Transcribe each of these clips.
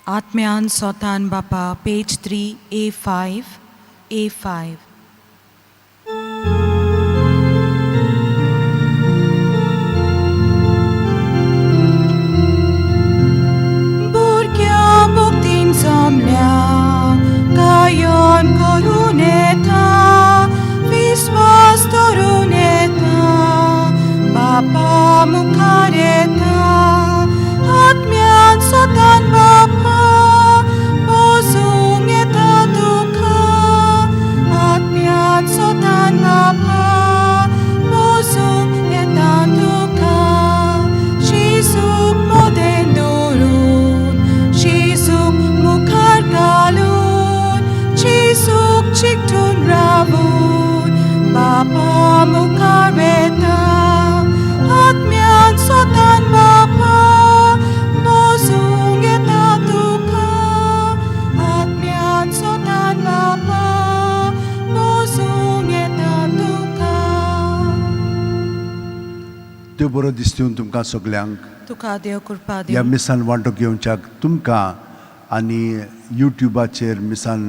आत्म्यान सोतान बापा, पेज 3 A5 A5. भुरग्यां मुक्तीन जमल्या, गायन करून येता, विस्वास धरून येता, बापा मुखार येता. आत्म्यान सोतान बापा, पोसूंक येता तुका. आत्म्यान सोतान बापा, पोसूंक येता तुका. जेजूक मोदें दवरून, जेजूक मुखार घालून, जेजूक चिकटून रावून, बापा मुखार वेता. आत्म्यान सोतान बापा, पोसूंक येता तुका. आत्म्यान सोतान बापा, पोसूंक येता तुका. देव बरो दिसता तुमकां सगल्यांक. तुका देव कृपा ह्या दिवं. मिसान वांटो घेवच्याक तुमकां आनी युट्युबाचेर मिसान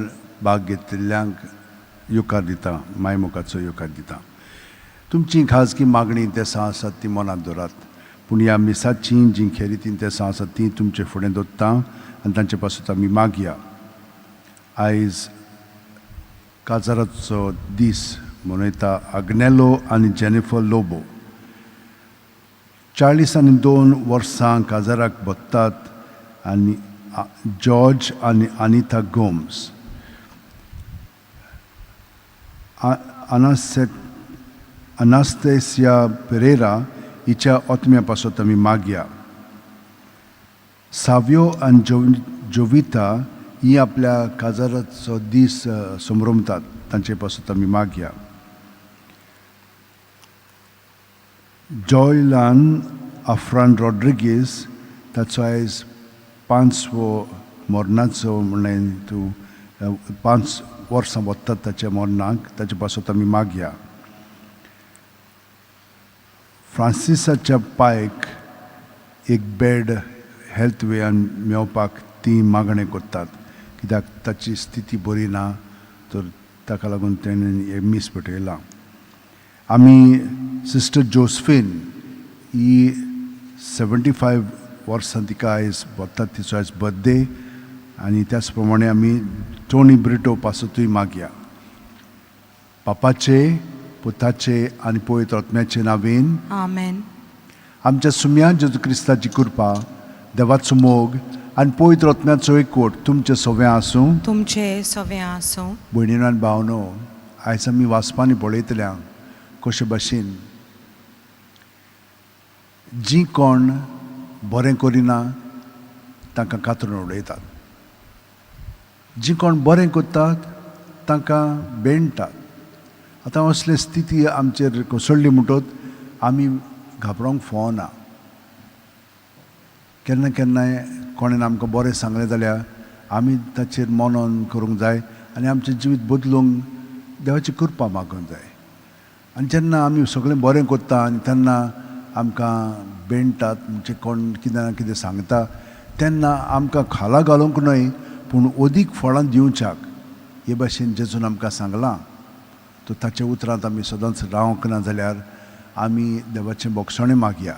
भाग घेतिल्ल्यांक येवकार दिता, मायमोगाचो येवकार दिता. तुमची खाजगी मागणी तेसां आसात ती मनांत दवरात, पूण ह्या मिसाची जीं खेरीतीं तेसां आसात ती तुमचे फुडें दवरता आनी तांचे पासून आमी मागया. आयज काजाराचो दीस मनयता आग्नेलो आनी जेनिफर लोबो. 42 वर्सां काजाराक बत्तात आनी जॉर्ज आनी अनिता गोम्स. अनास्तेसिया पेरेरा हिच्या ओतम्या पासत आमी मागया. साव्यो आनी जोविता ही आपल्या काजाराचो दीस समरमतात, तांचे पासत आमी मागया. जॉयलान अफ्रान रॉड्रिगीस, ताचो आयज 5वो मरणाचो, म्हणलें तूं 5 वर्सां वतात ताच्या मरणाक, ताचे पासत आमी मागया. फ्रांसिसाच्या पायक एक बेड हेल्थ वेयान मेवपाक ती मागणें करतात, कित्याक ताची स्थिती बरी ना, तर ताका लागून तेणें हें मीस पेटयलां. आमी सिस्टर जोस्फीन ही 75 वर्सां तिका आयज भरतात, तिचो आयज बर्थडे. आनी त्याच प्रमाणे आमी टोनी ब्रिटो पासतूय मागया. पापाचे, पुताचे आनी पवित्र आत्म्याचे नांवेन. आमेन. आमच्या सुम्या जेजू क्रिस्ताची कृपा, देवाचो मोग आनी पवित्र आत्म्याचो एकवट तुमचे सव्या आसूं. तुमचे सवे आसूं. भयणीनो आनी भावनो, आयज आमी वाचपांनी पळयतल्या कशे भाशेन जीं कोण बरें करिना तांकां कातरून उडयतात, जीं कोण बरें करतात तांकां बेणटात. आतां असले स्थिती आमचेर कोसळ्ळी म्हणटत आमी घाबरोंक फावना. केन्ना केन्नाय कोणेन आमकां बरें सांगलें जाल्यार आमी ताचेर मनन करूंक जाय आनी आमचें जिवीत बदलूंक देवाची कृपा मागूंक जाय. आनी जेन्ना आमी सगळें बरें करता आनी तेन्ना आमकां बेणटात, म्हणजे कोण कितें ना कितें सांगता, तेन्ना आमकां खाला घालूंक न्हय पूण अदीक फळां दिवच्याक हे भाशेन जेजून आमकां सांगलां. तर ताच्या उतरांत आमी सदांच रावंक ना जाल्यार आमी देवाचें बोगसणें मागया.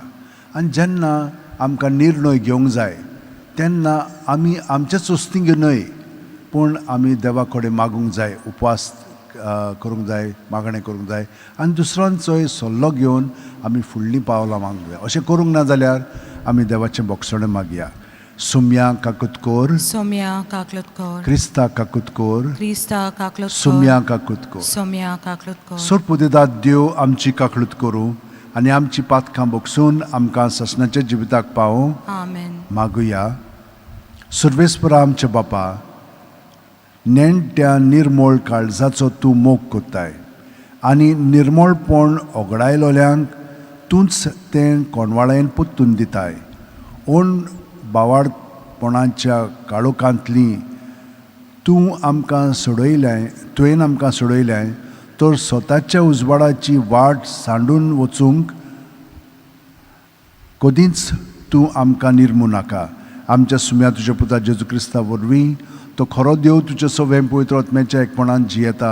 आनी जेन्ना आमकां निर्णय घेवंक जाय तेन्ना आमी आमचेच वस्तींक न्हय पूण आमी देवा कडेन मागूंक जाय, उपवास करूंक जाय, मागणें करूंक जाय आनी दुसऱ्यांचोय सल्लो घेवन आमी फुडलीं पावलां मागूंक जाय. अशें करूंक ना जाल्यार आमी देवाचें बोगसणें मागया. सुम्या काकुतकोर. सोम्या काकलतकोर. क्रिस्ता काकुतकोर. क्रिस्ता काकलतकोर. सुम्या काकुतकोर. सोम्या काकलतकोर. सोरपुदेदात देव आमची काकळूत करूं आनी आमची पातकां बोगसून आमकां ससनाच्या जिविताक पावूं. आमेन. मागुया. सर्वेस्परा आमच्या बापा, नेणट्या निर्मळ काळजाचो तूं मोग कोत्ताय आनी निर्मळपण ओगडायलोल्यांक तूंच तें कोणवाळेन पोत्तून दिताय. ओण बावाडपणाच्या काळोखांतली तूं आमकां सोडयल्याय, तुवें आमकां सोडयल्याय, तर स्वताच्या उजवाडाची वाट सांडून वचूंक कदींच तूं आमकां निर्मू नाका. आमच्या सुम्या तुज्या पुता जेजू क्रिस्ता वरवीं तो खरो देव तुज्या सवें पवित्र आत्म्याच्या एकपणान जियेता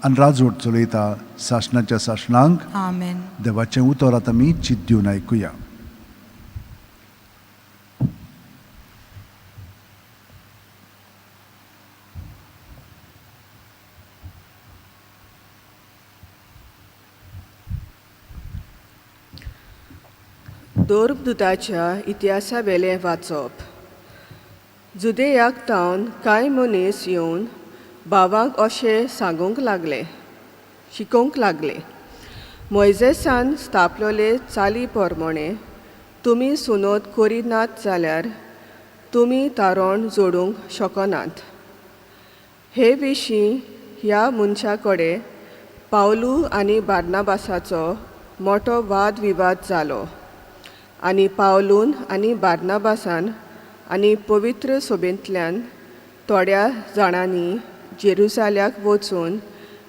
आनी राजवट चलयता सासणाच्या सासणांक. आमेन. देवाचें उतर आतां आमी चित दिवन आयकुया. दोरदुताच्या इतिहासावेलें वाचप. जुदेयाक तावन कांय मनीस येवन भावांक अशें सांगूंक लागले, शिकोवंक लागले, मोयजेसान स्थापलेले चाली प्रमाणे तुमी सुनोत करिनात जाल्यार तुमी तारण जोडूंक शकनात. हे विशीं ह्या मनशा कडेन पावलू आनी बार्नाबासाचो मोटो वाद विवाद जालो आनी पावलून आनी बार्नाबासान आनी पवित्र सोबेंतल्यान थोड्या जाणांनी जेरुजाल्याक वचून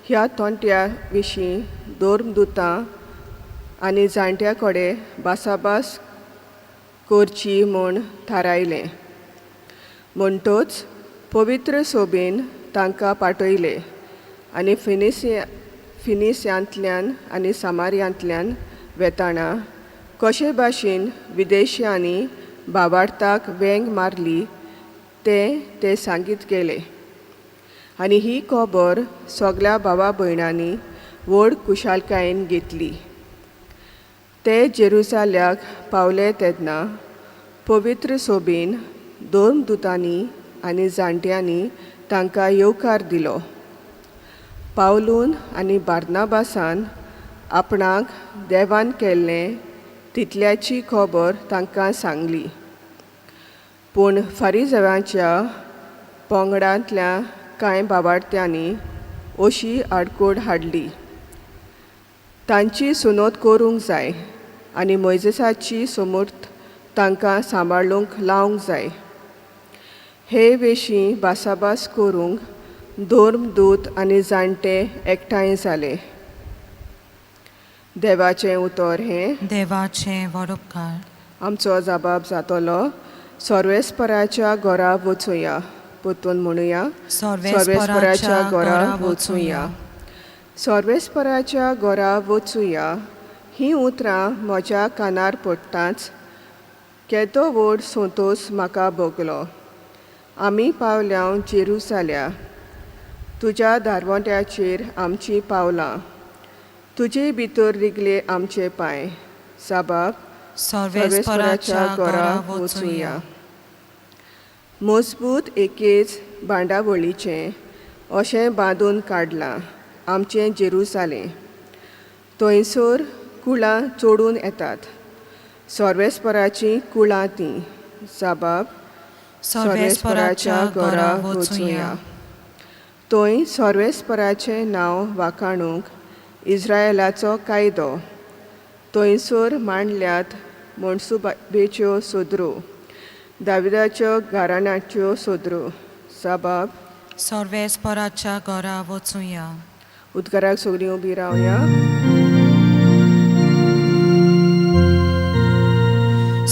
ह्या तोंट्या विशीं धर्मदुतां आनी जाणट्या कडेन भासाभास करची म्हूण थारायलें. म्हणटच पवित्र सोबेन तांकां पाठयले आनी फिनिसियांतल्यान आनी सामारियांतल्यान वेताना कशे भाशेन विदेशियांनी भावार्थाक वेंग मारली तें ते सांगीत गेले आनी ही खबर सगल्या भावा भयणांनी व्हड खुशालकायेन घेतली. ते जेरुजाल्याक पावले तेन्ना पवित्र सोबेन धर्मदुतांनी आनी जाणट्यांनी तांकां येवकार दिलो. पावलून आनी बार्नाबासान आपणाक देवान केल्लें तितल्याची खबर तांकां सांगली. पूण फारीजवाच्या पंगडांतल्या कांय बाबार्थ्यांनी अशी आडकोड हाडली, तांची सुनोत करूंक जाय आनी मोयजेसाची समर्थ तांकां सांबाळूंक लावंक जाय. हे विशीं भासाभास करूंक धर्मदूत आनी जाणटे एकठांय जाले. देवाचें उतर हें. देवाचें वरोपकार. आमचो जबाब जातलो, सर्वेस्पराच्या घरा वचुया. परतून म्हणुया, सर्वेस्पराच्या घरा वचुया. सर्वेस्पराच्या घरा वचुया हीं उतरां म्हज्या कानार पडटाच केदो व्हड संतोश म्हाका भोगलो. आमी पावल्या जेरुजाल्या, तुज्या दारवंट्याचेर आमचीं पावलां, तुजे भितर रिगले आमचे पांय. साबाब सर्वेस्पराच्या घरा वचुया. मजबूत एकेच बांदावळीचें अशें बांदून काडलां आमचें जेरुजालें. थंयसर कुळां चडून येतात, सर्वेस्पराचीं कुळां तीं. साबाब सर्वेस्पराच्या घरा वचुया. थंय सर्वेस्पराचें नांव वाखाणूंक इस्रायलाचो कायदो थंयसर मांडल्यात मनसुबेच्यो सदरो, दाविदाच्यो घराण्याच्यो सदरो. साबाब सर्वेस्पराच्या घरा वचुया. उदकाराक सगळीं उबी रावया.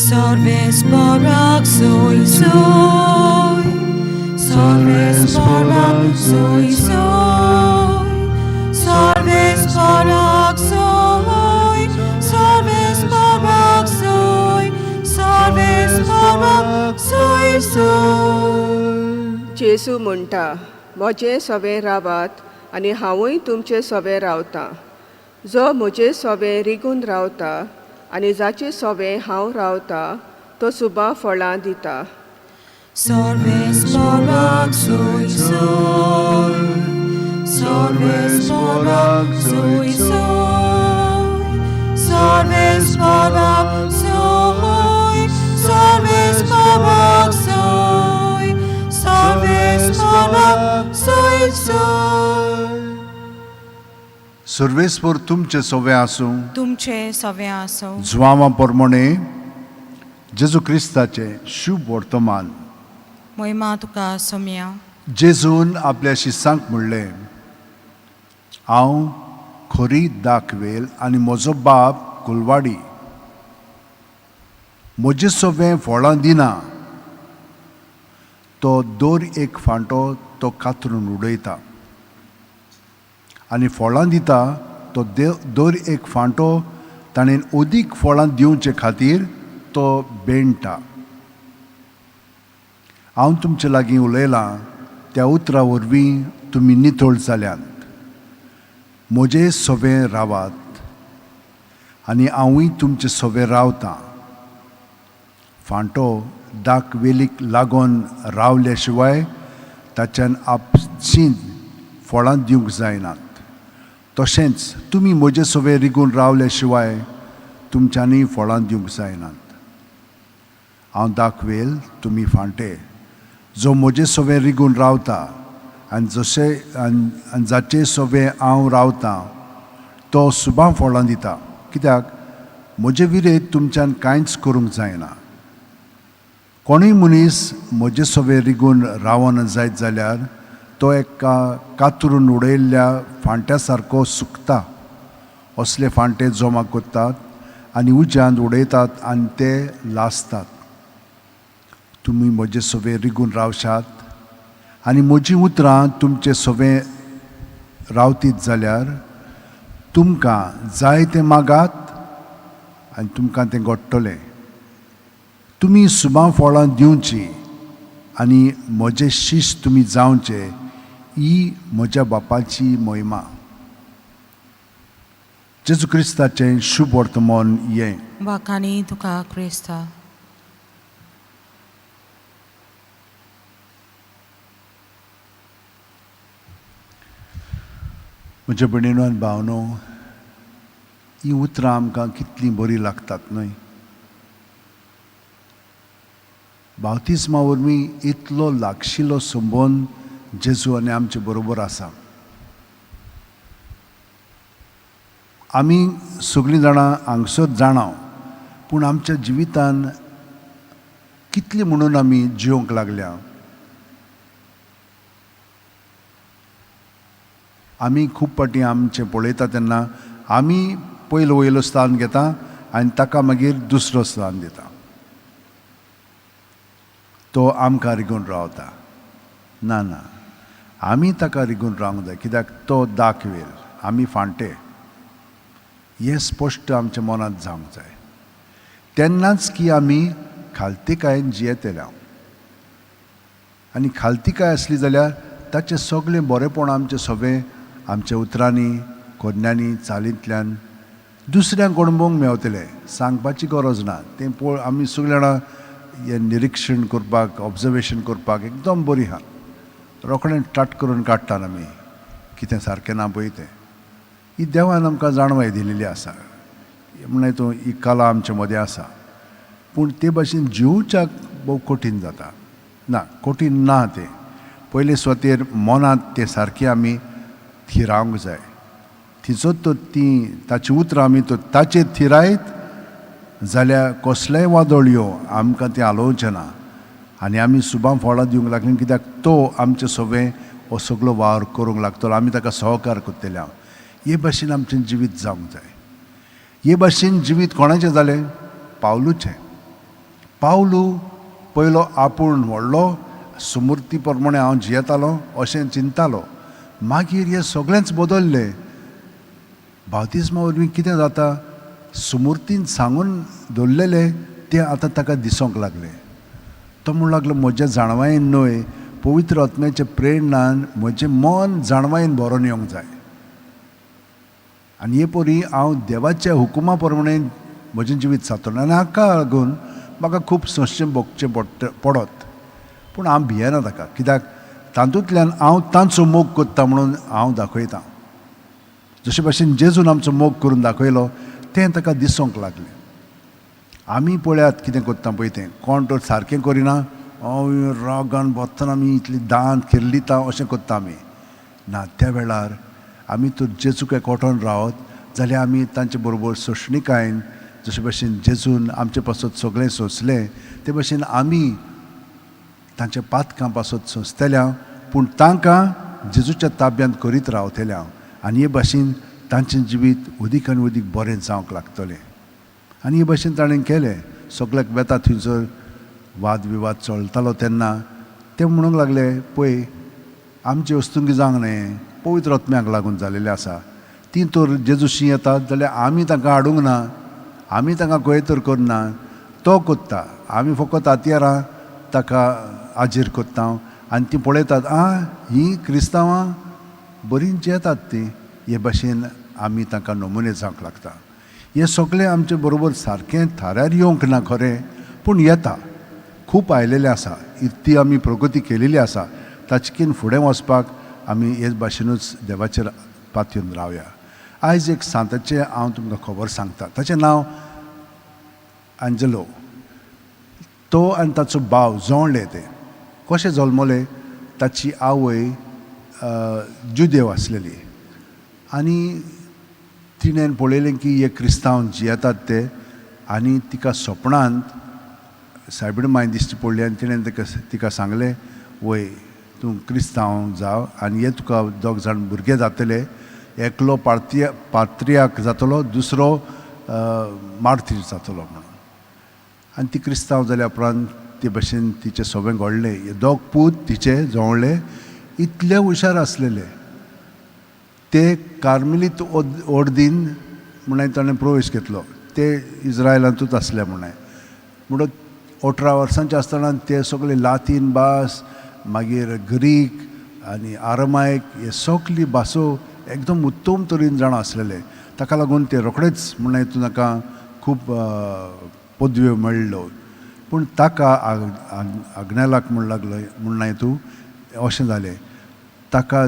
सर्वेस्पराक सोय सोय, सर्वेस्पराक सोय सोय, सर्वेस्पराक सोय, सर्वेस्पराक सोय, सर्वेस्पराक सोय सोय. जेजू म्हणटा, म्हजें सवें रावात आनी हांवूय तुमचे सवें रावतां. जो म्हजे सवें रिगून रावता आनी जाचे सवें हांव रावता तो सुबा फळां दिता. सर्वेस्पराक सोय सोय, सर्वेस्पराक सोय सोय, सर्वेस्पराक सोय, सर्वेस्पराक सोय, सर्वेस्पराक सोय सोय. सर्वेस्पर तुमचें सवें आसूं. तुमचे सवें आसूं. जुवांवा प्रमाणे जेजू क्रिस्ताचें शुभ वर्तमान. मोहिमा तुका सोम्या. जेजून आपल्या शिसांक म्हणलें, हांव खरी दाखवेल आनी म्हजो बाप कुलवाडी. म्हजे सवें फळां दिना तो दर एक फांटो तो कातरून उडयता आनी फळां दिता तो दर एक फांटो ताणें अदीक फळां दिवचे खातीर तो बेणटा. हांव तुमचे लागीं उलयलां त्या उतरा वरवीं तुमी नितळ जाल्यात. म्हजे सवे रावात आनी हांवूय तुमचे सवे रावतां. फांटो दाक वेलीक लागून रावल्या शिवाय ताच्यान आपशीं फळां दिवंक जायनात. तशेंच तुमी म्हजे सवे रिगून रावल्या शिवाय तुमच्यांनी फळां दिवंक जायनात. हांव दाखवेल तुमी फांटे जो म्हजे सवे रिगून रावता आनी जशें आनी जाचे सवे हांव रावतां तो सुबां फळां दिता, कित्याक म्हजे विरेत तुमच्यान कांयच करूंक जायना. कोणूय मनीस म्हजे सवे रिगून रावना जायत जाल्यार तो एका कातरून उडयल्ल्या फांट्या सारको सुकता. असले फांटे जमा करतात आनी उज्यांत उडयतात आनी ते लासतात. तुमी म्हजे सवे रिगून रावशात आनी म्हजीं उतरां तुमचे सवे रावतीत जाल्यार तुमकां जाय तें मागात आनी तुमकां तें घडटलें. तुमी सुबां फळां दिवचीं आनी म्हजे शिश तुमी जावचे, ही म्हज्या बापाची महिमा. जेजू क्रिस्ताचें शुभ वर्तमान हें. वाखाणी तुका क्रिस्ता. म्हज्या भयणीनो आनी भावनो, हीं उतरां आमकां कितलीं बरीं लागतात न्हय? बावतिस्मा वरवीं इतलो लागशिल्लो संबंद जेजू आनी आमचे बरोबर आसा. आमी सगळीं जाणां हांगसर जाणां, पूण आमच्या जिवितान कितली म्हणून आमी जिवंक लागल्या? आमी खूब फावटी आमचें पळयता तेन्ना आमी पयलो वयलो स्थान घेता आनी ताका मागीर दुसरो स्थान दिता. तो आमकां रिगून रावता. ना ना, आमी ताका रिगून रावंक जाय, कित्याक तो दाखवेल, आमी फांटे. हें स्पश्ट आमच्या मनांत जावंक जाय. तेन्नाच की आमी खालतीकायेन जियेतले. आनी खालतीकाय आसली जाल्यार ताचें सगळें बरेंपण आमचें सगळें आमच्या उतरांनी, कोरण्यांनी, चालींतल्यान दुसऱ्यांक अणभवंक मेवतलें. सांगपाची गरज ना. तें पळोवन आमी सगळीं जाणां हें निरिक्षण करपाक, ऑब्जर्वेशन करपाक एकदम बरी आहा. रोखडें टाट करून काडटात आमी कितें सारकें ना पळय तें. ही देवान आमकां जाणवाय दिलेली आसा, म्हणल्यार तूं ही कला आमचे मदें आसा. पूण ते भाशेन जिवच्याक भोव कठीण जाता. ना, कठीण ना तें. पयले सुवातेर मनांत तें सारकें आमी थिरावंक जाय. थिंचोच तर तीं ताचीं उतरां आमी तर ताचेर थिरायत जाल्यार कसलेंय वादळ येवं आमकां तें हालोवचें ना आनी आमी सुबां फळां दिवंक लागलीं, कित्याक तो आमचें सगळें हो सगळो वावर करूंक लागतलो, आमी ताका सहकार करतले. हांव हे भाशेन आमचें जिवीत जावंक जाय. हे भाशेन जिवीत कोणाचें जालें? पावलूचें. पावलू पयलो आपूण व्हडलो सुमूर्ती प्रमाणे हांव जियेतालो अशें चिंतालो. मागीर हें सगळेंच बदल्लें. बावतिस्मा वरवीं कितें जाता, सुमूर्तीन सांगून दवरलेलें तें आतां ताका दिसूंक लागलें. तो म्हणूंक लागलो, म्हज्या जाणवायेन न्हय, पवित्र आत्म्याच्या प्रेरणान म्हजें मन जाणवायेन भरोन येवंक जाय. आनी हे परी हांव देवाच्या हुकुमा प्रमाणे म्हजें जिवीत सातोना. आनी हाका लागून म्हाका खूब सोंसचें भोगचें पडत, पूण हांव भियेना ताका, कित्याक तातूंतल्यान हांव तांचो मोग करता म्हणून हांव दाखयतां. जशे भाशेन जेजून आमचो मोग करून दाखयलो तें ताका दिसूंक लागलें. आमी पळयात कितें करता पळय तें, कोण तर सारकें करिना, रागान बसतना आमी इतली दांत किर्लिता अशें करता आमी. ना, त्या वेळार आमी तर जेजूक एकवटोन रावत जाल्यार आमी तांचे बरोबर सोंसणीकायेन जशे भाशेन जेजून आमचे पासत सगळें सोंसलें ते भाशेन आमी तांच्या पातकां पासत सोंसतल्या, पूण तांकां जेजूच्या ताब्यांत करीत रावतल्या. आनी हे भाशेन तांचें जिवीत अदीक आनी अदीक बरें जावंक लागतलें. आनी हे भाशेन ताणें केलें. सगळ्याक वेता थंयसर वाद विवाद चलतालो तेन्ना ते म्हणूंक लागले, पळय आमचे वस्तुंकी जावंक न्हय, पवित्र आत्म्याक लागून जालेलें आसा. तीं तर जेजूशी येतात जाल्यार आमी तांकां हाडूंक ना, आमी तांकां खंय तर करना, तो कोत्ता, आमी फकत हातयारां ताका हाजीर कोत्ता आनी तीं पळयतात, आं हीं क्रिस्तांवां बरीं जियेतात तीं. हे भाशेन आमी तांकां नमुने जावंक लागता. हें सगळें आमचे बरोबर सारकें थाऱ्यार येवंक ना खरें, पूण येता, खूब आयलेलें आसा, इतली आमी प्रगती केलेली आसा. ताचेकीन फुडें वचपाक आमी हेच भाशेनूच देवाचेर पातयेवन रावया. आयज एक सांताचें हांव तुमकां खबर सांगता. ताचें नांव आंजलो. तो आनी ताचो भाव जोंवले. ते कशें जल्मले, ताची आवय जुदेव आसलेली आनी तिणें पळयलें की हे क्रिस्तांव जियेतात ते, आनी तिका सपनांत सायबीण माय दिश्टी पडली आनी तिणें तिका सांगलें, वय तूं क्रिस्तांव जाव आनी हे तुका दोग जाण भुरगे जातले, एकलो पात्रियाक जातलो, दुसरो मार्तीर जातलो म्हणून. आनी ती क्रिस्तांव जाल्या उपरांत ते भशेन तिचें सगळें घडलें. हे दोग पूत तिचे जोवळे इतले हुशार आसलेले, ते कार्मेलीत ओर्दीन म्हणून ताणें प्रवेश घेतलो. ते इज्रायलांतूच आसले म्हणून. म्हणून 18 वर्सांचे आसतना ते सगळे लातीन भास, मागीर ग्रीक आनी आरमायक हे सगली भासो एकदम उत्तम तरेन जाणा आसलेले. ताका लागून ते रोखडेच म्हणून हितून ताका खूब पदव्यो मेळ्ळ्यो. पूण ताका आग्नेलाक म्हण लागलो म्हण तूं अशें जालें, ताका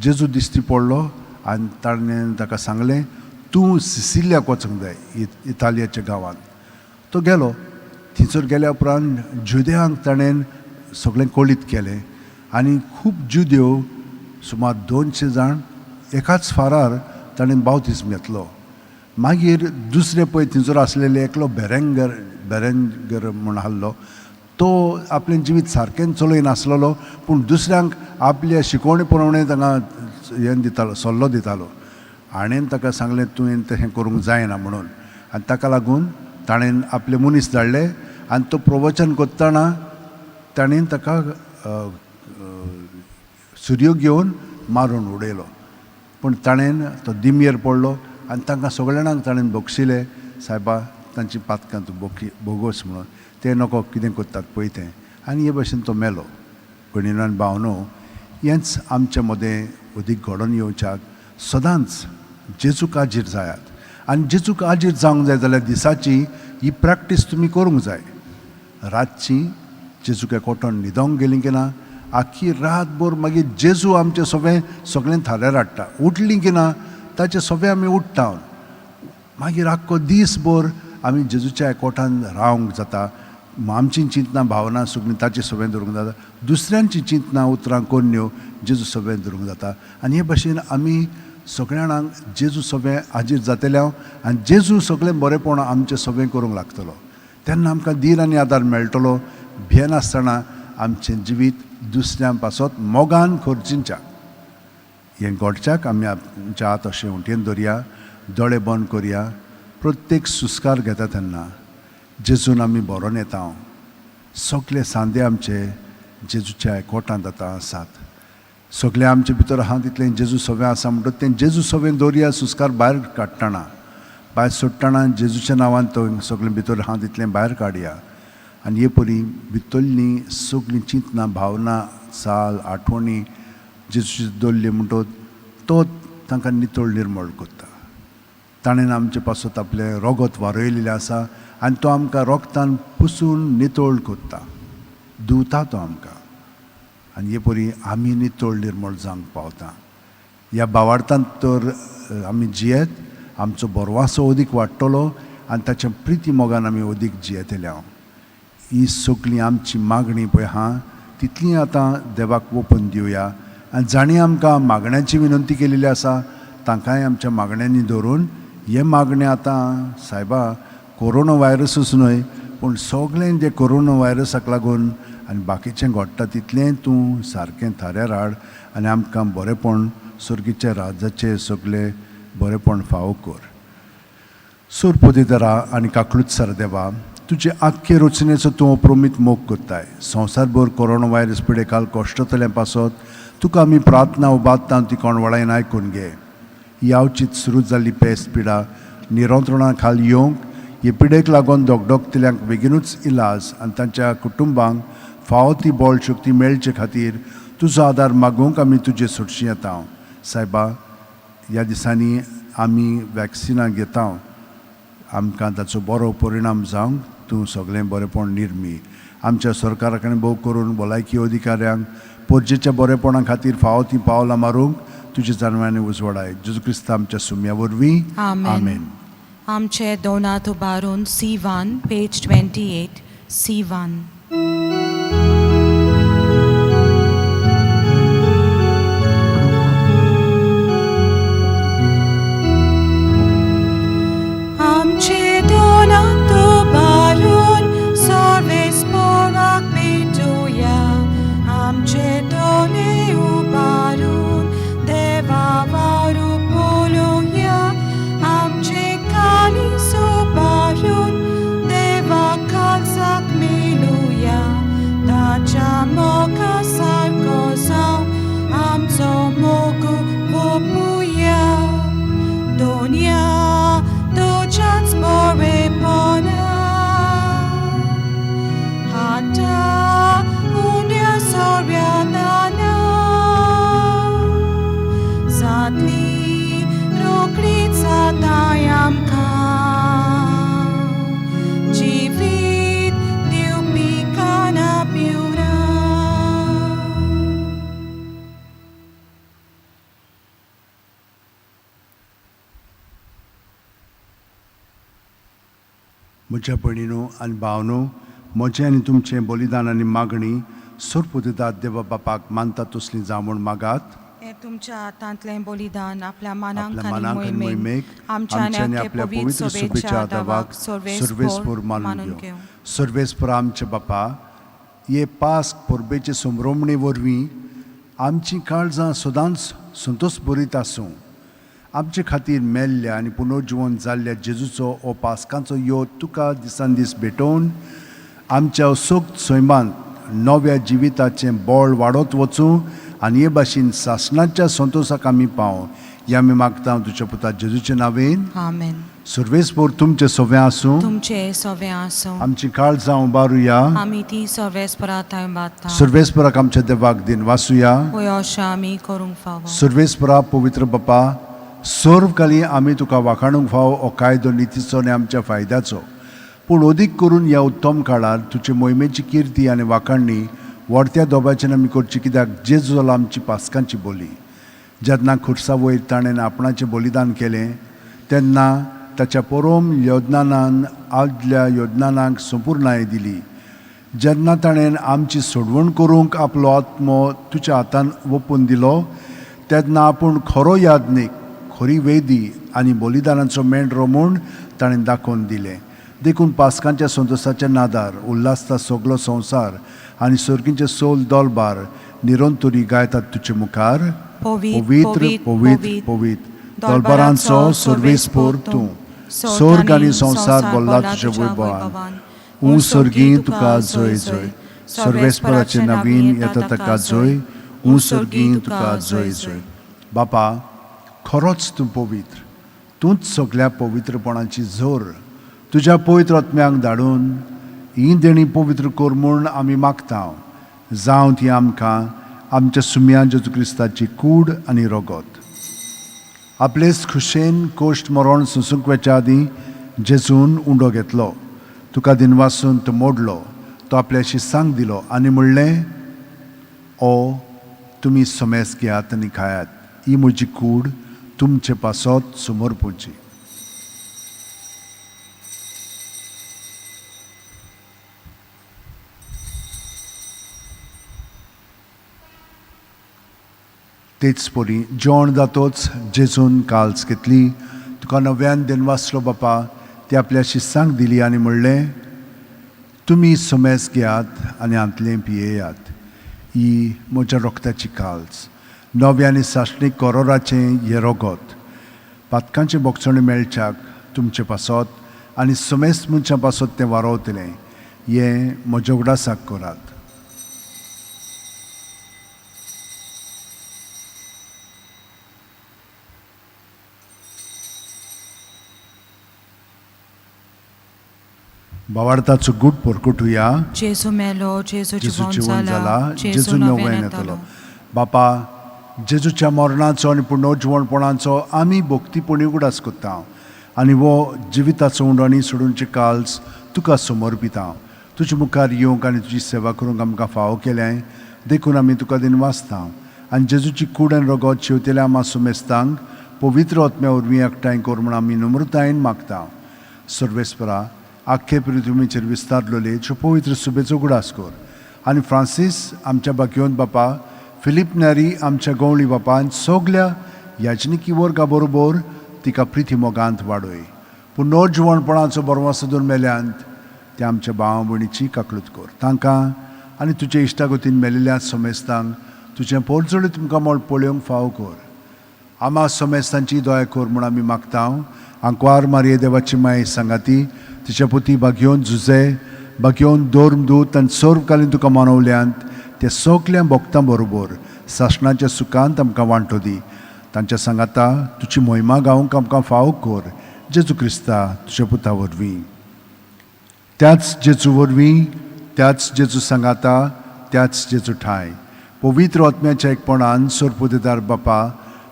जेजू दिश्टी पडलो आनी ताणें ताका सांगलें, तूं सिसिलियाक वचूंक जाय, इतालियाच्या गांवांत. तो गेलो. थंयसर गेल्या उपरांत जुदेवांक ताणें सगळें कळीत केलें आनी खूब जुदेव सुमार 200 जाण एकाच फारार ताणें बावतीज्म घेतलो. मागीर दुसरे पळय थंयसर आसलेले एकलो बेरेंगर म्हूण आहलो, तो आपलें जिवीत सारकें चलयनासलेलो, पूण दुसऱ्यांक आपल्या शिकवणे प्रमाणे तांकां हें दितालो, सल्लो दितालो. हाणें ताका सांगलें, तुवें तशें करूंक जायना म्हणून. आनी ताका लागून ताणें आपले मनीस धाडले आनी तो प्रवचन करतना ताणें ताका सुरयो घेवन मारून उडयलो. पूण ताणें तो दिमयेर पडलो आनी तांकां सगळ्या जाणांक ताणें बक्षिले, सायबा तांची पातकां तूं बोगोस म्हणून, ते नको कितें करतात पळय तें. आनी हे भशेन तो मेलो. भयणीनो भावनो, हेंच आमच्या मदें अदीक घडोवन येवच्याक सदांच जेजूक हाजीर जायात. आनी जेजूक हाजीर जावंक जाय जाल्यार दिसाची ही प्रॅक्टीस तुमी करूंक जाय. रातची जेजूक एकवटोन न्हिदोंक गेली की ना, आख्खी रातभर मागीर जेजू आमचें सगळें सगळें थाऱ्यार हाडटा. उठली की ना ताचें सगळें आमी उठ्ठा. मागीर आख्खो दीसभर आमी जेजूच्या एकवटान रावंक जाता. आमची चिंतना भावना सगळीं ताचे सगळें धरूंक जाता, दुसऱ्यांची चिंतना उतरां कोन्न्यो जेजू सगळें धरूंक जाता. आनी हे भशेन आमी सगळ्या जाणांक जेजू सगळें हाजीर जातले हांव आनी जेजू सगळें बरेंपण आमचें सगळें करूंक लागतलो. तेन्ना आमकां धीर आनी आदार मेळटलो. भियेनासतना आमचें जिवीत दुसऱ्यां पासत मोगान खर्चिंच्या हें घडच्याक आमी आमच्या हात अशें उंटयेन दवरया, दोळे बंद करया. प्रत्येक सुस्कार घेता तेन्ना जेजून आमी बरोवन येता. सगळे सांदे आमचे जेजूच्या एकवटांत आतां आसात. सगळे आमचे भितर आहा तितलें जेजू सगळें आसा म्हणटच तें जेजू सगळें दवरया. सुस्कार भायर काडटना, भायर सोडटना जेजूच्या नांवान तो सगळें भितर आहा तितलें भायर काडया. आनी हे परी भितरलीं सगळीं चिंतना भावना चाल आठवणी जेजूची दवरली म्हणटच तो तांकां नितळ निर्मळ करता. ताणें आमचे पासत आपलें रोगत वारयलेलें आसा आनी तो आमकां रोगतान पुसून नितळ करता, धुवता तो आमकां. आनी हे परी आमी नितळ निर्मळ जावंक पावता. ह्या भावार्थान तर आमी जियेत आमचो बरवासो अदीक वाडटलो आनी ताच्या प्रिती मोगान आमी अदीक जियेतले. हांव ही सगळी आमची मागणी पळय आहा तितली आतां देवाक ओपन दिवया. आनी जांणी आमकां मागण्याची विनंती केलेली आसा तांकांय आमच्या मागण्यांनी धरून हे मागणें आतां सायबा कोरोना व्हायरसूच न्हय पूण सगळें जें कोरोना व्हायरसाक लागून आनी बाकीचें घडटा तितलें तूं सारकें थाऱ्यार हाड आनी आमकां बरेंपण सर्गीच्या राजाचें सगळें बरेंपण फावो कर. सूर पदितरा आनी काकळूत सर देवा, तुजे आख्खे रचनेचो तूं अप्रमीत मोग करताय. संवसारभर कोरोना व्हायरस पिडेकाल कश्टतल्या पासत तुका आमी प्रार्थना उबारता, ती कोणवळायन आयकून घे. ही आवचीत सुरू जाल्ली पेस्त पिडा नियंत्रणा खाल येवंक, हे पिडेक लागून धगधगतल्यांक बेगिनूच इलाज आनी तांच्या कुटुंबांक फावो ती बळ शक्ती मेळचे खातीर तुजो आदार मागूंक आमी तुजे सोडशी येता. सायबा, ह्या दिसांनी आमी वॅक्सिनां घेता, आमकां ताचो बरो परिणाम जावंक तूं सगळें बरेंपण निर्मी. आमच्या सरकारा कडेन भोव करून भलायकी अधिकाऱ्यांक पोरजेच्या बरेपणा खातीर फावो तीं पावलां मारूंक तुज्या जानव्यांनी उजवाडाय. जेजू क्रिस्त आमच्या सुम्या वरवीं, आमेन. आमचे दोनात उबारून C1, page 28, C1. आमचे दोनात उबारून सर्वेस्पराक भेटुया. आमचे दोने उबारून देवा वारू पळोवया. आमचे कालीस उबारून देवा काळजाक मेळुया. ताच्या मोगा सारको जावं आमचो मोग वोपुया. दोनया तुज्याच बरेपणा हाता उण्या सोऱ्या दाना जातली रोखडीच जाताय आमकां जिवीत दिवपी काना पिवना. म्हज्या भयणीनो आनी भावनो, म्हजें आनी तुमचें बलिदान आनी मागणी सोरपुदितात देवा बापाक मानता तसली जावं म्हूण मागात. हें तुमच्या हातांतलें बलिदान आपल्या मानांक आपल्या आनी मानाक आनी मोहिमेक, मोहिमेक, आमच्या आमच्या आनी आनी आपल्या पवित्र शुभेच्छा दावाक सर्वेस्पोर मानून घेवं. सर्वेस्पोर आमच्या बापा, हे पास्क परबेचे संभ्रमणे वरवीं आमचीं काळजां सदांच संतोश भरीत आसूं. आमचे खातीर मेल्ल्या आनी पुनर्जिवन जाल्ल्या जेजूचो हो पास्कांचो योद तुका दिसान दीस भेटोवन आमच्या असोक्त सैमांत नव्या जिविताचें बळ वाडत वचूं आनी हे भाशेन सासणाच्या संतोशाक आमी पावं. हे आमी मागता तुज्या पुता जेजूचे नांवेन. आमेन. सर्वेस्पोर तुमचें सगळें आसूं. तुमचे सगळें आसूं. आमची काळजां उबारुया. आमी ती सर्वेस्परा थंय बाता. सर्वेस्पराक आमच्या देवाक दिन वासुया. पळय अशें आमी करूंक फावो. सर्वेस्परा पवित्र बापा, सर्व काली आमी तुका वाखाणूंक फावो हो कायदो नितीचो आनी आमच्या फायद्याचो, पूण अदीक करून ह्या उत्तम काळार तुजे मोहिमेची किर्ती आनी वाखाणणी व्हडत्या दोबाच्यान आमी करची, कित्याक जेजू जालो आमची पास्कांची बोली. जेन्ना खुर्सा वयर ताणें आपणाचें बलिदान केलें तेन्ना ताच्या परोम योजनान आदल्या योजनांक संपुर्णाय दिली. जेन्ना ताणें आमची सोडवण करूंक आपलो आत्मो तुज्या हातान ओपून दिलो तेन्ना आपूण खरो याज्ञीक, खरी वेदी आनी बलिदानाचो मेंढरो म्हूण ताणें दाखोवन दिलें. देखून पास्कांच्या संतोशाच्या नादार उल्हासता सगलो संवसार आनी सर्गींचे सोल दोलबार निरंतरी गायतात तुजे मुखार. पवित्र, पवित्र, पवित्र, दलबारांचो सर्वेस्पोर तूं, स्वर्ग आनी संवसार भरला तुज्या वैभवान. ऊं सर्गीं तुका जय जय, सर्वेस्पराचे नवीन येता ताका जय, ऊं सर्गीं तुका जय जय. बापा, खरोच तूं पवित्र, तूंच सगल्या पवित्रपणाची जोर. तुज्या पवित्र आत्म्यांक धाडून ही देणी पवित्र कर म्हूण आमी मागता. जावं ती आमकां आमच्या सुम्या जेजू क्रिस्ताची कूड आनी रगत. आपलेच खुशेन कोश्ट मरण सोंसूंक वचच्या आदीं जेजून उंडो घेतलो, तुका दिनवासून तो मोडलो, तो आपल्या शिसांक दिलो आनी म्हणलें, ओ तुमी समेस घेयात आनी खायात, ही म्हजी कूड तुमचे पासत समर्पूची. तेच परी जेवण जातोच जेजून काल्स घेतली, तुका नव्यान दिनवासलो बापा, ती आपल्या शिस्सांक दिली आनी म्हणलें, तुमी समेस घेयात आनी हांतलें पियेयात, ही म्हज्या रोगताची काल्स, नव्या आनी सासणीक करोराचें हें रगत, पातकांचें बोगसणें मेळच्याक तुमचे पासत आनी समेस्त मनशां पासत तें वारोवतलें. हें म्हज्या उगडासाक करात. भावार्थाचो गूट परकुटुया. जेजू मेलो, जेजू जेजू जिवन जिवन जाला, जाला, जेजू जेजू नव्यान नव्यान येतलो. येतलो. बापा, जेजूच्या मरणाचो आनी पुनर्जिवणपणाचो आमी भक्तीपणी उगडास करता आनी हो जिविताचो उंडो आनी सोडूनचे काल्स तुका समर्पिता. तुजे मुखार येवंक आनी तुजी सेवा करूंक आमकां फावो केलें देखून आमी तुका दिनवासता आनी जेजूची कूड आनी रगत शेवतेल्या आमा सुमेस्तांक पवित्र आत्म्या वरवीं एकठांय कर म्हूण आमी नम्रतायेन मागता. सर्वेस्परा, आख्खे पृथ्वीचेर विस्तारलेले ज्यो पवित्र सुबेचो उगडास कर आनी फ्रांसीस आमच्या बाकियोन बापा, फिलीप नॅरी आमच्या गवळी बापान सगल्या याजनिकी वर्गा बरोबर तिका प्रिती मोगांत वाडय. पूण नवजिवणपणाचो बरवासो दोन मेल्यांत त्या आमच्या भाव भयणीची काकळूत कर. तांकां आनी तुजे इश्टागतीन मेलिल्ल्या समेस्तांक तुजें पोरजोळी तुमकां मोल पळोवंक फावो कर. आमा समेस्तांची दया कर म्हूण आमी मागता. आंकवार मारये देवाची माय सांगाती तिच्या पुती बागयोन झुजे बागयोन धर्मदूत आनी सर्वकालीन तुका मानवल्यांत ते सगल्या भक्तां बरोबर सासणाच्या सुखांत आमकां वांटो दी. तांच्या सांगाता तुजी मोहिमा गावंक आमकां फावो कर. जेजू क्रिस्ता तुज्या पुता वरवीं, त्याच जेजू वरवीं, त्याच जेजू सांगाता, त्याच जेजू ठाय पवित्र आत्म्याच्या एकपणान सोरपुदेदार बापा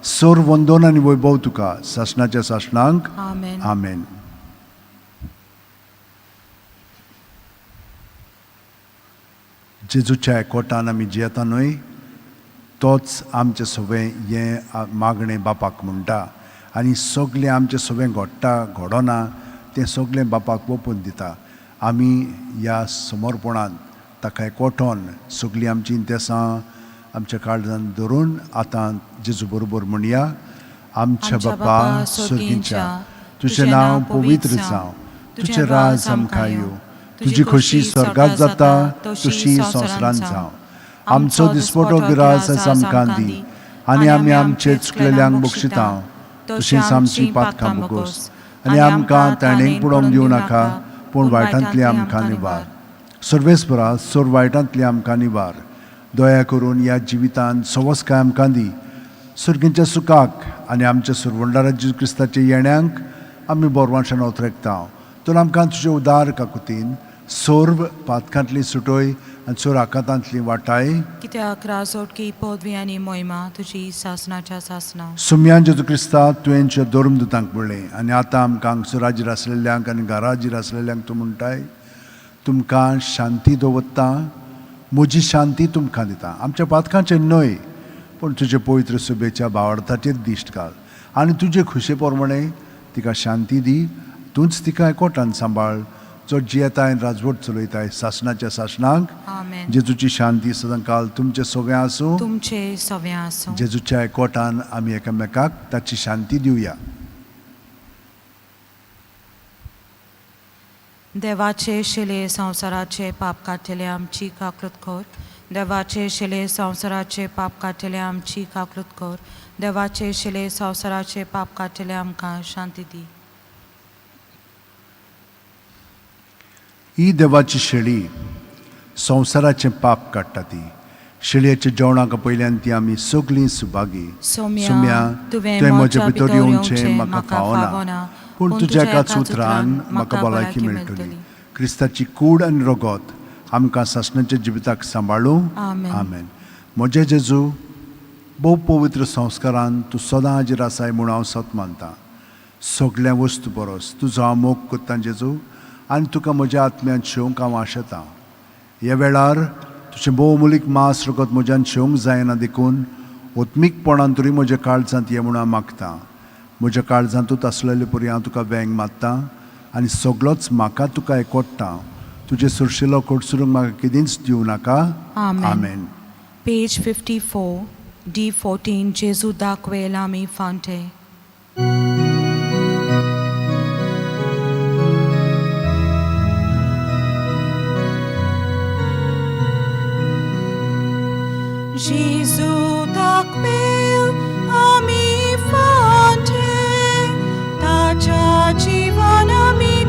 सोर वंदोन आनी वैभव तुका सासणाच्या सासणांक. आमेन. आमेन. जेजूच्या एकवटान आमी जियेता न्हय, तोच आमचें सगळें हें मागणें बापाक म्हणटा आनी सगळें आमचें सगळें घडटा घडना तें सगळें बापाक ओपून दिता. आमी ह्या समर्पणांत ताका एकवटोन सगळीं आमचीं इंतेसां आमच्या काळजान धरून आतां जेजू बरोबर म्हणया. आमच्या बापा सर्गींच्या, तुजें नांव पवित्र जावं, तुजें राज आमकां येवं, तुजी खोशी स्वर्गात जाता तशी संवसारांत जावं. आमचो दिसपटो गिरास आयज आमकां दी आनी आमी आमचे चुकलेल्यांक बक्षिता तशेंच आमची पातकां भोगोस आनी आमकां ताणेक पडोवंक दिवं नाका, पूण वायटांतली आमकां निवार. सर्वेस्परा, सोर वायटांतली आमकां निवार. दया करून ह्या जिवितांत सवसकाय आमकां दी. सर्गींच्या सुखाक आनी आमच्या सुरवंडारा जेजू क्रिस्ताच्या येण्यांक आमी बोरवांशान ओतरेकता. तर आमकां तुजे उदार काकुतीन सर्व पातकांतली सुटोय आनी सोर आकांतांतली वाटाय. कित्याक राजोटकी पदवी आनी मोहिमा तुजी सासणाच्या सासणा. सुम्यान जेजू क्रिस्ता, तुवेंच्या धर्मदूतांक म्हणलें आनी आतां आमकां हांगसर हाजीर आसलेल्यांक आनी घरा हाजीर आसलेल्यांक तूं म्हणटाय, तुमकां शांती दवरता, म्हजी शांती तुमकां दिता. आमच्या पातकांचेर न्हय पूण तुजे पवित्र सुबेच्या भावार्थाचेर दिश्ट घाल आनी तुजे खुशे प्रमाणे तिका शांती दी. तूंच तिका एकवटान सांबाळ, जो जियेताय राजवट चलयताय सासणाच्या सासणाक. आमेन. जेजूची शांती सदांकाल तुमचे सगळें आसूं. तुमचे सगळें आसूं. जेजूच्या एकवटान आमी एकामेकाक ताची शांती दिवया. देवाचे शिले संवसाराचे पाप काडटले आमची काकूत कर. देवाचे शिले संवसाराचे पाप काडटले आमची काकूत कर. देवाचे शिले संवसाराचे पाप काडटले आमकां शांती दी. ही देवाची शेळी संवसाराचें पाप काडटा. ती शेळयेच्या जेवणाक पयल्यान ती आमी सगळीं सुभागी. सोम्या, तुवें म्हज्या भितर येवचें म्हाका फावना, पूण तुज्या एकाच उतरान म्हाका भलायकी मेळटली. क्रिस्ताची कूड आनी रगत आमकां सासणाच्या जिविताक सांबाळूं. आमेन. आमेन. म्हजे जेजू, भोव पवित्र संस्कारान तूं सदां हाजीर आसाय म्हूण हांव सत मानतां. सगल्या वस्तू परस तुजो हांव मोग करतां जेजू आनी तुका म्हज्या आत्म्यान शेवंक हांव आशेतां. ह्या वेळार तुजें भोवमूलीक मांस रगत म्हज्यान शेवंक जायना देखून ओत्मीकपणान तरी म्हज्या काळजांत ये म्हूण हांव मागतां. म्हज्या काळजांतूच आसलेले परी हांव तुका वेंग मारतां आनी सगळोच म्हाका तुका एकवटता. तुजें सुरशिलो कोटसरूंक म्हाका केदींच दिवं नाका. आमेन. आमेन. पेज 54, D14, जेजू दाखवेल आमी फांटे. जेजू दाखवेल आमी फांटे, ताच्या जिवन आमी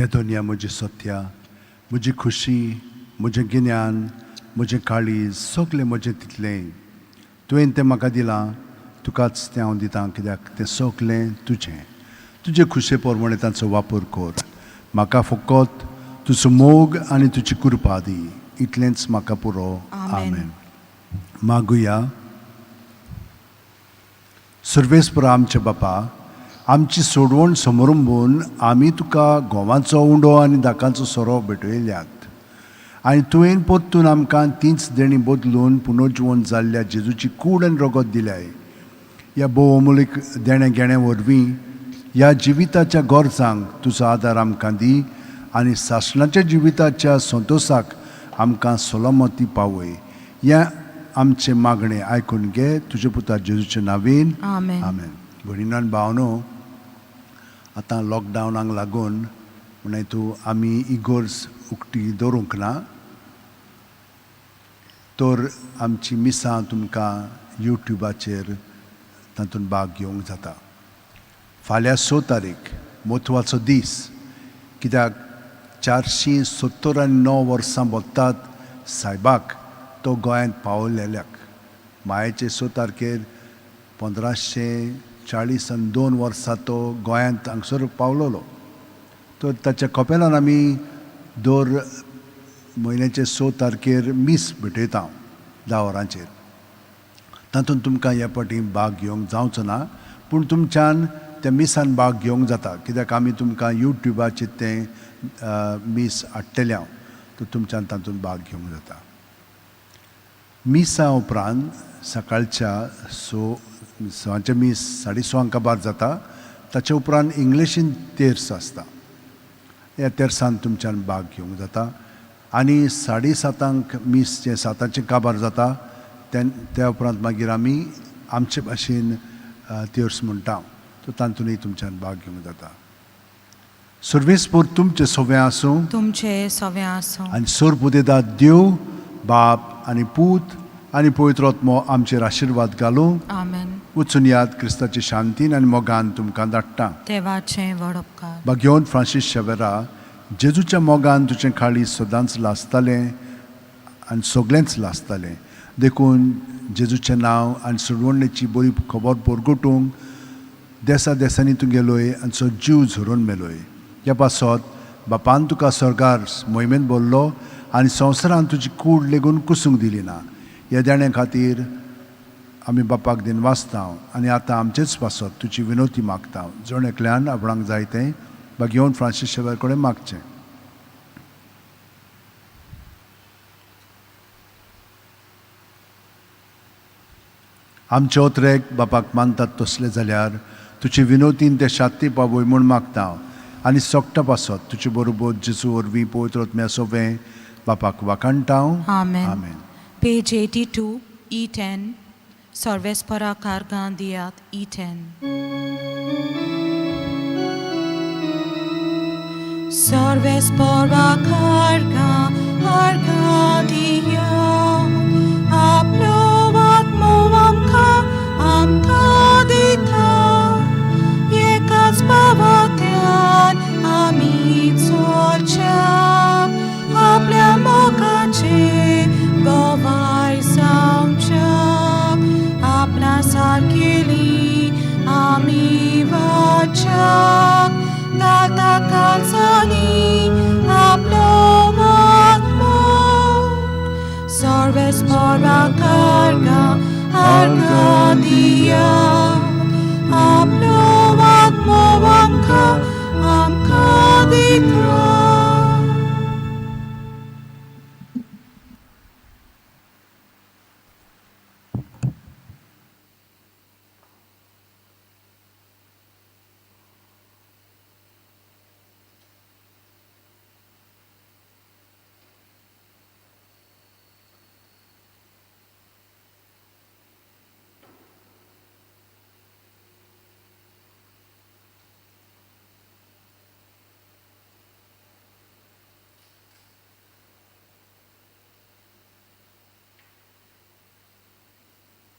घे दोनया म्हजी सत्या, म्हजी खुशी, म्हजें गिन्यान, म्हजें काळीज, सगलें म्हजें तितलें तुवें तें म्हाका दिलां, तुकाच तें हांव दितां, कित्याक तें सगलें तुजें. तुजे खुशे प्रमाणे तांचो वापर कर. म्हाका फकत तुजो मोग आनी तुजी कृपा दी, इतलेंच म्हाका पुरो. आमेन. आमेन. मागुया. सर्वेस्परा आमच्या बापा, आमची सोडवण समरंबून आमी तुका गोवाचो उंडो आनी दाकांचो सोरो भेटयल्यात आनी तुवें परतून आमकां तींच देणी बदलून पुनर्जिवन जाल्ल्या जेजूची कूड आनी रगत दिल्याय. ह्या भोव अमूलीक देणें घेणे वरवीं ह्या जिविताच्या गरजांक तुजो आदार आमकां दी आनी सासणाच्या जिविताच्या संतोसाक आमकां सलामती पावय. ह्या आमचें मागणें आयकून घे तुज्या पुता जेजूच्या नांवेन. आमेन. आमेन. भयणीनो आनी भावनो, आतां लॉकडावनाक लागून म्हणल्यार तूं आमी इगोर्ज उक्ती दवरूंक ना, तर आमची मिसां तुमकां युट्युबाचेर तातूंत भाग घेवंक जाता. फाल्यां 6 तारीख म्हत्वाचो दीस, कित्याक 479 वर्सां भोगतात सायबाक तो गोंयांत पावलेल्याक. मायाचे 6 तारखेर 1542 वर्सां तो गोंयांत हांगसर पावलेलो. तर ताच्या कपेलान आमी दर म्हयन्याचे 6 तारखेर मीस भेटयता 10 वरांचेर. तातूंत तुमकां ह्या फावटी भाग घेवंक जावचो ना, पूण तुमच्यान त्या मिसान भाग घेवंक जाता, कित्याक आमी तुमकां युट्युबाचेर तें मीस हाडटलें हांव, तर तुमच्यान तातूंत भाग घेवंक जाता. मिसा उपरांत सकाळच्या 6 मीस 6:30 काबार जाता. ताचे उपरांत इंग्लिशीन तेर्स आसता. ह्या तेर्सान तुमच्यान भाग घेवंक जाता. आनी 7:30 मीस जें 7 काबार जाता, त्या उपरांत मागीर आमी आमचे भाशेन तेर्स म्हणटा, तर तातूंतय तुमच्यान भाग घेवंक जाता. सर्वेस्पोर तुमचें सवें आसूं, तुमचे सवें आसूं. आनी सोरपुदेदा देव बाप आनी पूत आनी पवित्र आत्मो आमचेर आशिर्वाद घालूं. आमेन. वचून याद क्रिस्ताचे शांतीन आनी मोगान तुमकां धाडटा. देवाचें व्हड उपकार. भाग्योन फ्रांसीस शेवेरा, जेजूच्या मोगान तुजें काळीज सदांच लासतालें आनी सगळेंच लासतालें, देखून जेजूचें नांव आनी सोडवणेची बरी खबर परगटूंक देसा देसांनी तूं गेलोय आनी सो जीव झरोवन मेलोय. ह्या पासत बापान तुका स्वर्गार मोहिमेंत भरलो आनी संवसारान तुजी कूड लेगून कुसूंक दिली ना. ह्या देण्या खातीर आमी बापाक दिनवासता आनी आतां आमचेच पासत तुजी विनवती मागता. जण एकल्यान आपणाक जाय तें भाग्योवन फ्रांसीस शेवर कडेन मागचें. आमचे ओतरेक बापाक मानतात तसले जाल्यार तुजे विनवतीन ते शांती पावय म्हूण मागता आनी सोकटा पासत तुजे बरोबर जेजू वरवीं पवित्र आत्म्या सोवें बापाक वाखाणटा. आमेन. आमेन. पेज 82 E10, सर्वेस्परा कार्गां दियात E10. सर्वेस्परा कार्गां दियात, आपलो आत्मो आमकां आमकां दिता, एकाच पावत्यान आमी चलच्याक, आपल्या मोगाचे गवाय जावच्याक, आपल्या सारकेली आमी वाच्याक, घालता काळजांनी आपलो आत्मो. सर्वेस्परा कार्गां आर्गां दियात, आपलो आत्मो आमकां आमकां दिता.